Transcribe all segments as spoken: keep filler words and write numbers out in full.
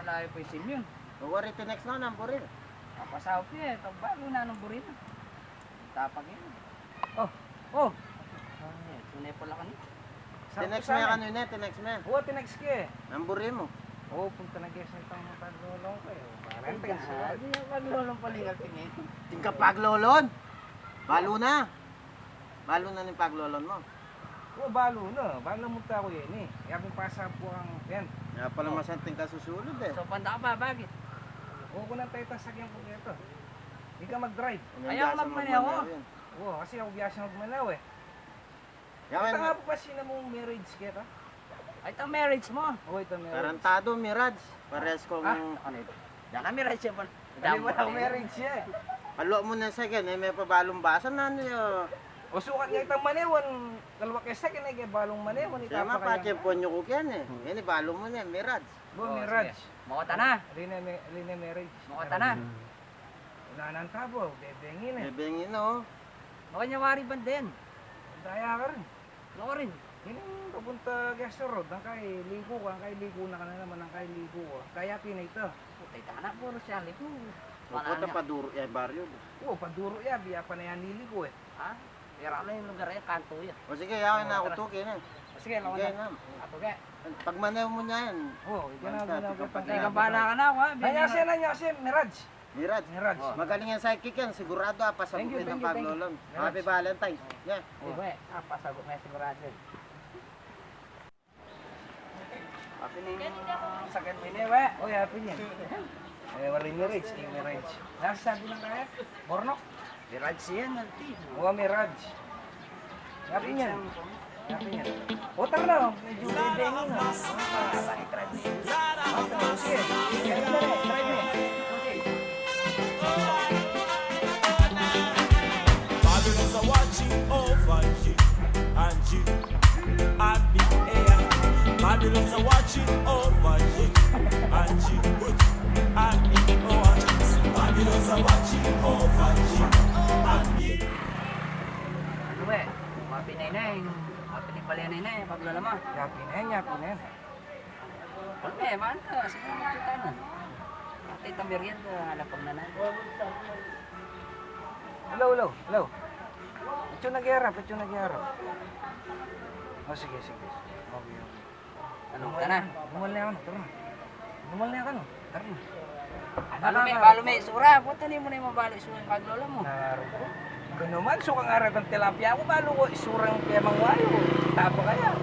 Layo pa yung sim yun. Wari, tinext na, nang buri. Apa sa upi e, tagbalu na nang buri na. Tapag yun. Oh, oh. Ay, sunay pala kanina. Tinext me kanina, tinext me. Oo, tinext ke. Nang buri mu? Oo, punta na ke sa itang paglolong ko e. Parang tinext mo. Ay, di yung paglolong pala yung ating e. Tingka paglolon. Balu na. Balu na ning paglolon mu. Oo, balu na. Balu na munta ku yan e. Kaya kung pasa po ang yan. Kaya pala masanting ka susulud e. So, panda ka pa, bakit? Oo, kunang tayo tasakyan ko nito. Ikaw mag-drive. Ayaw magmaneho. Oo, kasi aku biasa magmaneho e. Ita nga po ba sinamung marriage keta? Ay, ita marriage mu. Oo, ita marriage. Tarantado, Mirage. Pares kong... Ah, ano ito? Diyan ka Mirage yan, pal. Ano mo na marriage yan? Kalwa mu na sa akin e, me pa balung basa na niyo. O sukat nga itang manewan, kalwa ke sa akin e, ke balung manewan, itapa kaya. Sema pa, tiyempuan yu ku kene. Ini balu mu na, Mirage. Bo, Mirage. Mukota na. Rine, rine marriage. Mukota na. Wala nang tabo, bebengin e. Bebengin na, o. Makanya wari banden. Daya ka rin. Ako rin. Ini papunta Castro Road, ang kay liku ka, ang kay liku na ka na naman, ang kay liku ka. Kaya pinay ito. Puta, itana, puro siya liku. Wala na. Paduro ya baryo. Oo, paduro ya, biya pa na yan liliku e. Ha? Ira na yung lugar yan, kanto yan. O sige, yakin na ako, tuki na. O sige, lawan na. Atuke. Pagmaneho mu niyan. Oo, ika na, ika na, ika na. Bala ka na, wa? Nanyasi, nanyasi, Mirage. Mirage. Mirage. Magaling yang sidekick yan, sigurado, ah, pasagot. Thank you, thank you, thank you. Happy Valentine's. Yeah. Ay, we, ah, pasagot na sigurado. Happy ni sakit ini, we. Oy, happy ni. E, wala Mirage, e, Mirage. Nasa sabi ng kaya? Bornok? Mirage yan, nanti. Oo, Mirage. Happy niyan. Happy niyan. O, tara na, o. Medyo bebengin na. Babylon's a watching over you and you and me, yeah. Babylon's a watching over you and you and me, oh. Babylon's a watching over you and me. Ano e? Mapinay na e. Mapinay pala yan e. Paglala mo. Yapin na yan, yapin na yan. Ano e, man ka? Sige, magkita na. Ate, ita merienda, alapag na na. Hello, hello, hello. Itsu na gera, itsu na gera. O, sige, sige, sige. Okay, okay. Ano ka na? Dumal na ako, tara na. Dumal na ako, tara na. Balu me, balu me itsura, puta, di mu na mabalu itsura ning paglola mu. Naru ko. Ganu man, suka nga retang tilapia ku, balu ku itsurang pemang wayu. Tapa kaya.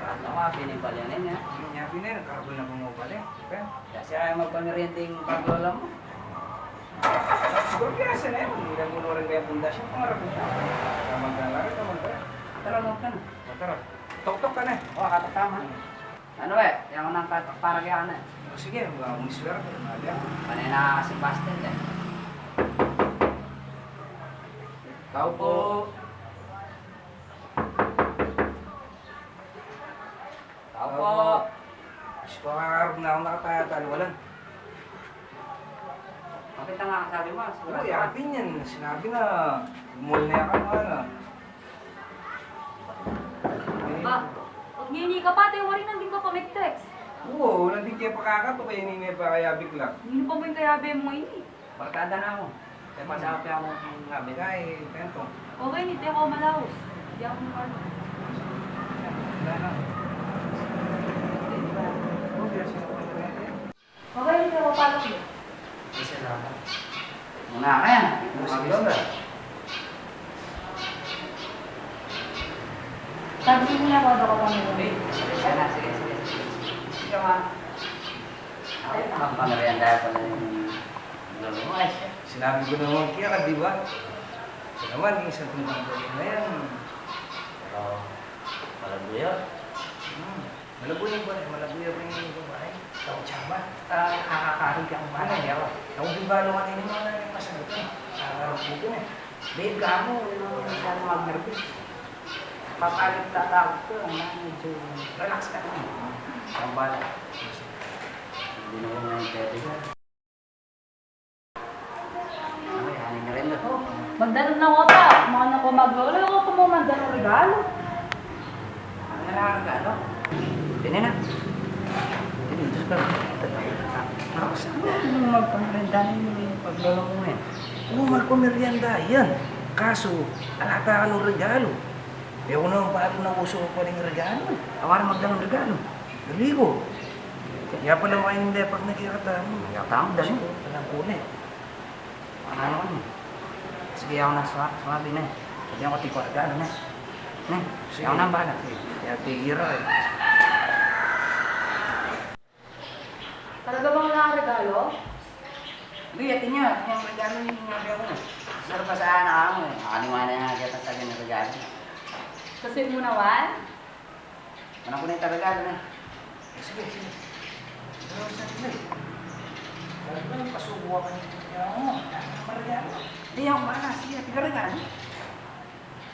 Ano nga, pinipalian na niya. Ini nga, pinin, karbon na bumabalik. Kasi ayaw magpameriending paglola mu. Siguro biasa na yan. Hindi lang muna rin kaya pundasyon, pangarap mo. Tama ka na rin, tama ka. Tara, tara. O, tara. Tuktuk ka na. O, katak tama. Ano e? Yang nang katak para kaya na. O, sige, ang swerte. Panay na si Pastor e. Tao po. Tao po. Mas pangarap na akong nakataya taliwalan. Bakit nga sabi mo? Oo, sabi niyan. Sinabi na, mall na yan, ano. Ba, pag nini ka pa, te, wari nandin ka pa mag-text. Oo, nandin kaya pakakato, kaya nini pa kaya bigla. Nini pa mo yung kayabe mo ini. Barkada na ako. Kaya pasabi ako ng gabi. Kaya, ganito. Okay, ni Teko Malaus. Hindi ako makano. Okay, ni Teko Palok. Isa na ako. Muna ka yan. Mas iba ba? Sabi mo na ako, ako pa mo. Sige, sige, sige. Sige, ma. Ay, nakapangyarihan tayo pala yung lolo mo, ay, siya. Sinabi ko naman kaya ka, di ba? Siya naman, yung isang tumbang ko yun na yan. Pero, malabuyo. Hmm. Malabuyo ba? Malabuyo ba yung babae? Tao siya ba? Ah, nakakahig ang bahay, ako. Ako, di ba, luwan yung mga nagpasagot, eh? Nakakahig ko, eh. Babe, kamo, yung masyado mag-nervous. Papalit tatawag ko, ano, medyo relax ka na. Ang bala. Hindi na ko ngayon pwede ka. Ano yan, yung merenda ko? Magdano na ko pa. Mga na ko maglolo, yung ko mo magdano regalo. Ano na ang regalo? Yan na. Sige, Diyos ko. Tapos ano, magpamerienda na yung pagloloko mo yan? Oo, magpamerienda yan. Kaso, ala ta ka ng regalo. E ku naman balu nung usu pa ring regalo. Awa rin magdalang regalo. Dali ko. Kaya pala makinig pag nakikita mo. Kaya tama, dali. Alam ko na eh. Ano, ano? Sige, ako na sa, sumabi na eh. Sabi ko, tiko regalo na. Ne? Sige. Ako na ang bahala. Sige. Kaya tira eh. Talaga bang wala kang regalo? Hindi, atin niya. Atin niya ang regalo niya. Sinabi ako eh. Sir, pasensya na ako eh. Nakalimutan na nga kita sa akin ng regalo. Kasi mo naman? Anak ko na yung regalo na. Eh, sige, sige. Pero sa akin eh. Sabi ko, pasubukan niya ako. Ang regalo. Hindi, ako bahala. Sige, tigregalo.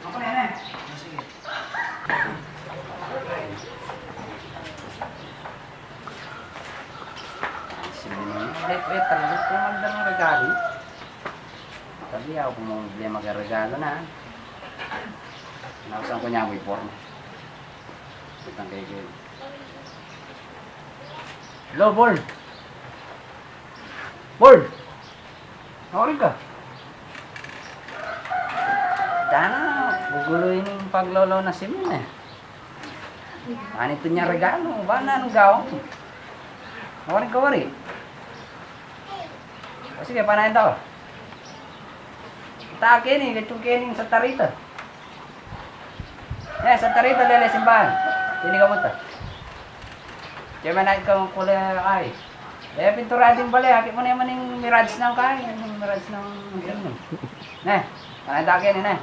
Ako na yan eh. Ah, sige. Sige na yun. Wait, wait, talaga. Kung magdang regalo. Sabi ako, kung mabibili magregalo na. Nausan ko niya, may forma. Kitang kay Gil. Hello, Bol. Bol! Nawarin ka? Dana, guguluhin yung paglolo na simin eh. Ano ito niya regalo? Ba na anong gawin? Nawarin ka, wari? O sige, panayin daw. Ita keni, lechon keni sa tarita. Eh, sa tarita, lele, simbahan. Ini ka mo ta. Kaya man ay kang kulay ay. Eh, pintura din pala, aki mo naman yung mirage ng kain, yung mirage ng ano. Ne, panay dake ni ne.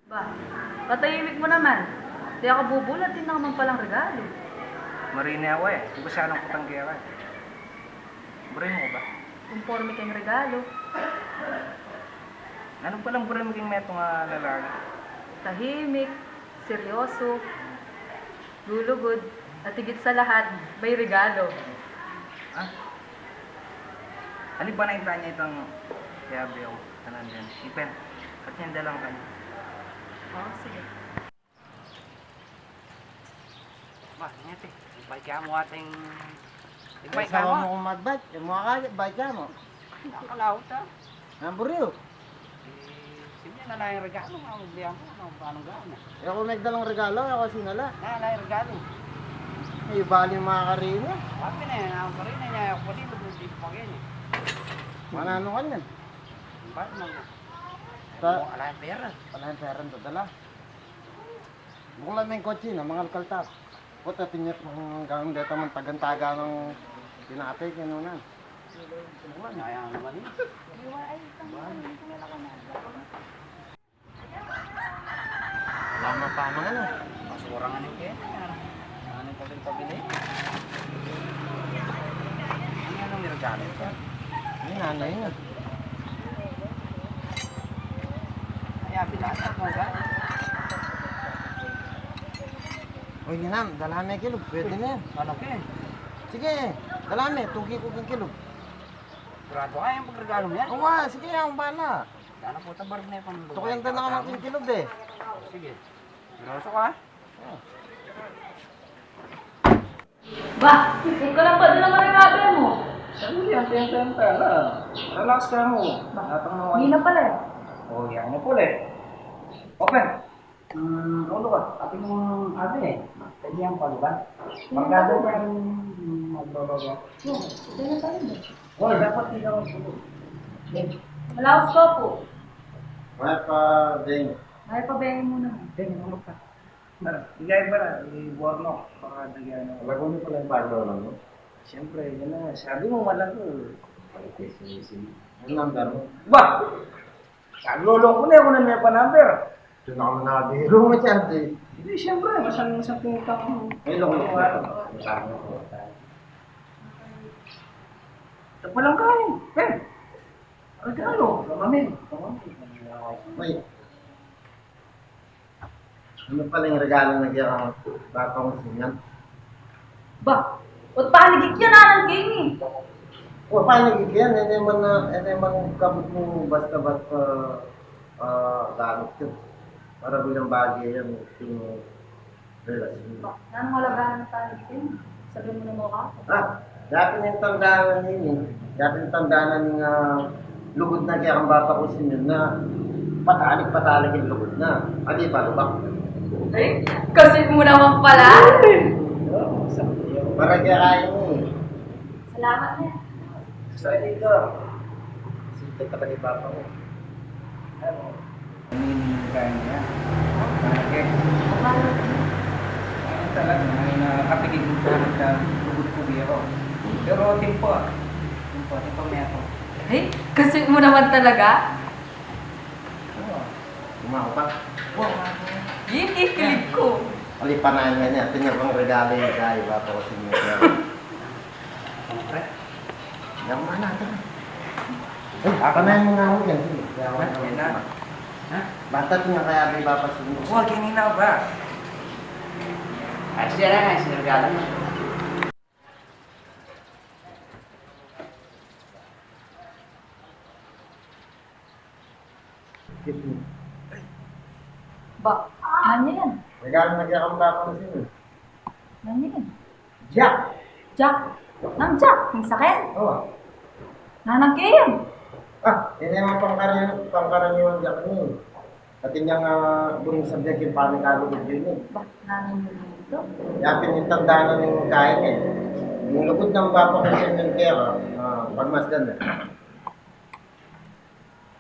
Ba, patahimik mo naman. Di ako bubula, atin na naman palang regalo. Marine ako eh. Di ba siya nang kutang kaya ka? Bure mo ko ba? Konforme keng regalo. Ano palang bure mo keng metung a lalaki? Tahimik, seryoso, lulugud, at higit sa lahat, may regalo. Ha? Ano ba na itang kaya biyaw? Kanan din. Ipen, at yan dalang kanya. Oo, sige. Ba, ingat eh. Invite ka mo ating... Invite ka mo. Ay, sawa mo kung mag-bike. E mu ka, bike ka mo. Nakalawit ah. Nang buriw. Eh, simya na lang yung regalo. Ang biya mo, ano, paano gawin eh? E ku megdalang regalo, e ku sinala. Na, na yung regalo. Ay, bali yung mga karina. Sabi na yun, ang karina niya, yung pwede na kung di pa ganyan eh. Manano ka niyan? Invite mo. Ta- Ala yung pera. Ala yung pera, dadala. Buklan me ing kotse na, mangalkal ta. Puta, tinyap ng gang deta man tagan-taga ng tinapay, kinunan. Buklan. Kaya naman eh. Wala man pa naman ano. Basura nga ning kaya. Ano pa rin pabili? Ano, anong regalo ito? Yun, ano yun? Ay, abilan. Ano ba? Uy, ninang, dala me kilub. Pwede na yan. Ano ka eh? Sige, dala me. Tugi ku king kilub. Sigurado ka yung pagregalo mo yan? Awa, sige, ang bala. Sana po, tabar na yung panduwa. Tukuyan ta na ka king kilub eh. Sige. Seryoso ka? Oo. Ba, huwag ka lang pa din ang marirabe mo. Ano yan? Tenta, tenta lang. Relax ka mo. Ba, atang mo. Hindi na pala eh. Oh, yan na pala eh. Open. Hmm, ulo ka. Ating ate, kaibigan pa, di ba? Markado pa rin yung magloloko. Oo, ito na tayo. Hoy, dapat di ka magsulo. Malaos ka po. May pa, Beng. May pa, Beng mo naman. Beng, ano ka? Tara, bigay pa na, i-borno. Baka bigyan ako. Alam ko na pala yung bago lang, no? Siyempre, yun na nga. Sabi mo, malago. Ay, sisisim. Ano number mo? Ba! Nagloloko na, ako na may pa-number. Doon ako nabiro mo dyan, di. Hindi, siyempre, masang, masang tingin ka mo. May loko ko. Ito pa lang kain. Eh, regalo, kamamin. Kamamin. Uy. Ano pala yung regalo na gaya kang batang sinyan? Ba, o panigit yan, alang king eh. O, panigit yan, e naman na, e naman kabut mo basta-basta, ah, gamit yun. Para bilang bagay yan, yung Relasyon. Ba, nanung alaga na tanitin? Sabi mu na mu ka? Ah, dapin ing tanda na nini. Dapin ing tanda na ning, ah, lugud na kekang bapa ku senior na patalik-patalik ing lugud na. Adi pa, lubak. Ay, kasi mu naman pala. Para kaya kain ni. Salamat na. Sa ito, sinta ka ni bapa mu. Ano? Ini yung kain niya. Bakit? Ayun talaga, may nakapigil yung kain sa lugud ku, biya ku. Pero timpo, ah. Timpo, timpo meto. Ay, kasi mu naman talaga. Oo. Kumain pa. Wow, ano? Yun, ikilig ku. Alipanan nga niya, tingnan kong regalo yung kay bapa ku senior. Siyempre. Yang mana ito? Eh, panayin mu na aku dyan. Sige. Yan na. Ha? Bata, tingnan kaya kay bapa senior. Huwag, kanina ba? Ay, siya na, siya regalo mo. Ba, nanu yan? Regalo na kekang bapa mu senior. Nanu yan? Jack. Jack? Nang Jack? Ing saken? Oo. Nanung kaya yan? Ah, ini naman pangkarani-, pangkaraniwang Jack ini. Pati niyang, ah, buring sabyan king panikalugud yu ini. Ba, nanung ito? Yapin ing tanda na ning kain e. Ing lugud nang bapa ku senior keka, ah, pagmasdan na.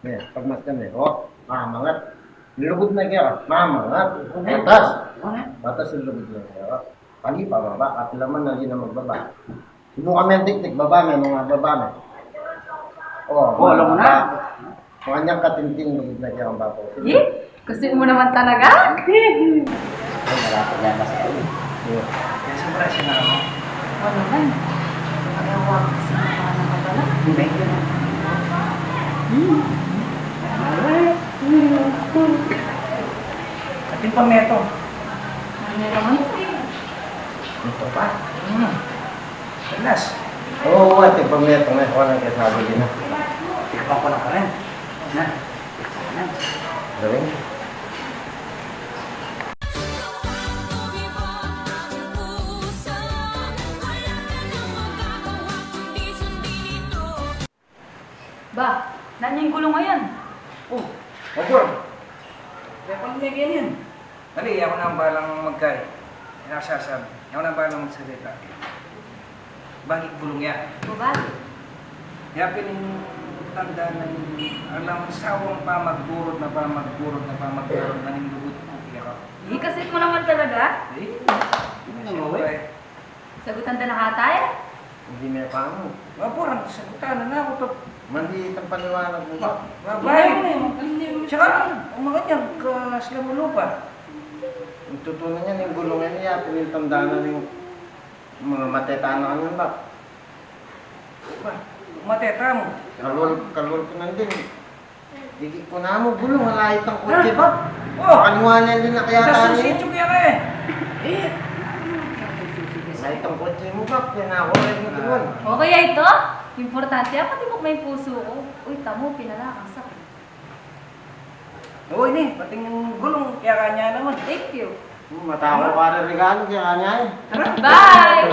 Yan, pagmasdan e. O, mamangat. Ing lugud na keka, mamangat. Patas. Patas ing lugud na keka. Pali pababa, at laman na di na magbaba. Subukan me ing tiktik, baba me, nung baba me. O, alam mu na. Makanyan katintin ing lugud na kekang bapa ku. Ih, kasi mu naman talaga. Ay, malapit na kasi. Kaya sobra siya na ako. Ano man? Ay, awag kasi na ka na pala. Hindi. Hmm. Atin pa meto. Ano naman ito? Ito pa? Hmm. Alas. Oo, atin pa meto. May kuha ng kasabi din na. Tikpan ku na pa rin. Na. Tikpan ku na. Galing. Ba, nanu yang gulung a yan? O, abor. Kaya pang may ganyan. Ali, aku nang bahalang magkay. Yan ang sasabi. Aku nang bahalang magsalita. Bakit gulung ya? O, bakit? Yapin ing tanda na ning alang sawang pamagburud na pamagburud na pamagburud na ning lugud ku keka. Ih, kasi mu naman talaga. Eh, siyempre. Sagutan da na kata e. Hindi me pamu. Abor, sagutan na aku to. Mandi itang paliwanag mu ba? Ba, bae. Saka, umangat yan, kasla mu lupa. Ing tutu na niyan, ing gulung a yan, pinintanda na ning mga mateta na kanyan ba? Ba, mateta mu. Kalul, kalul ku nandin. Igi ku namu, gulung, ala itang kotse, Bap. O. Kanuan na rin na kaya tayo. Nasusi, tsuk yan e. Eh. Ala itang kotse mu, Bap. Yan ako rin yung gulung. O kaya ito, importante, apat ing pusu ku. Uy, tamu, pinala kang sakit. O, ini, pati ing gulung, kaya kanya naman. Thank you. Hmm, matawa ka rin regalo, kaya kanya e. Bye!